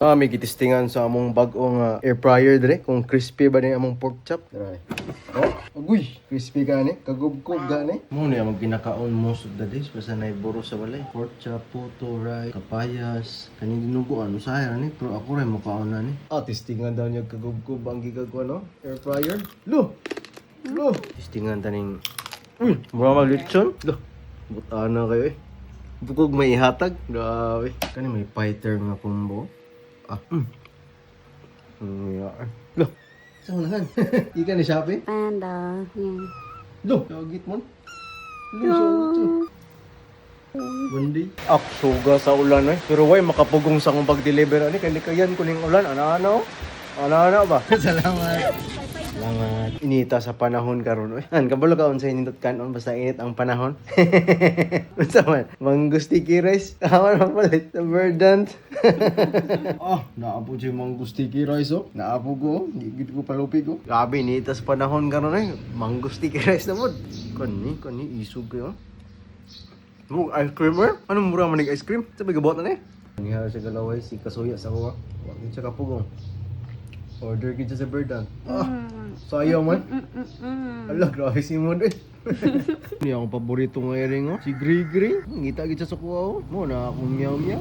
Ah, may gitistingan sa among bag-ong air fryer dire kung crispy ba ni among pork chop. Dire. Oh, agoy, crispy gani, kagubkob gani. Mo ni among ginakaon most of the days basta nay buro sa balay. Pork chop, puto, rice, kapayas, kaning dinuguan usahay ra ni, pero ako ra mokaon na ni. Ah, tistingan daw niya kagubkob ang gigagwa, no? Air fryer. Lo. Lo. Tistingan taning. Uy, mura mag lechon. Lo. Butana kayo eh. Bukog may ihatag. Grabe. Kani may fighter nga combo. Ah. Yeah. Lo. Sa unahan. Ika ni Shopee? Panda. Yeah. Lo. Gagit mo. Lo, sa One. Ak, suga sa ulan eh. Pero way, makapugong sa akong pag-deliver ani. Kay likayan ko ning ulan. Ana-ana oh. Ana-ana ba? Salamat. Salamat. Inita sa panahon karon oy. An kabalo ka unsay nindot kanon basta init ang panahon. Unsa man? Mango sticky rice. Tama na palit sa Verdant. Ah, naapo siya mango sticky rice oh. Naapo ko. Oh. Gigit ko palupi ko. Grabe inita sa panahon karon eh. Mango sticky rice na mod. Kani kani isog kayo. Mo ice cream eh? Anong mura man ice cream? Sa may gabot na ni. Niha sa galaway si kasuya sa kuha. Wa gid siya kapugong. Order gid siya sa Verdant. Ah, sayo man. Ala, grabe si Mod eh. Ni akong paborito nga iring oh. Si Gray Gray. Ngita gid siya sa kuha oh. Mo na akong meow meow.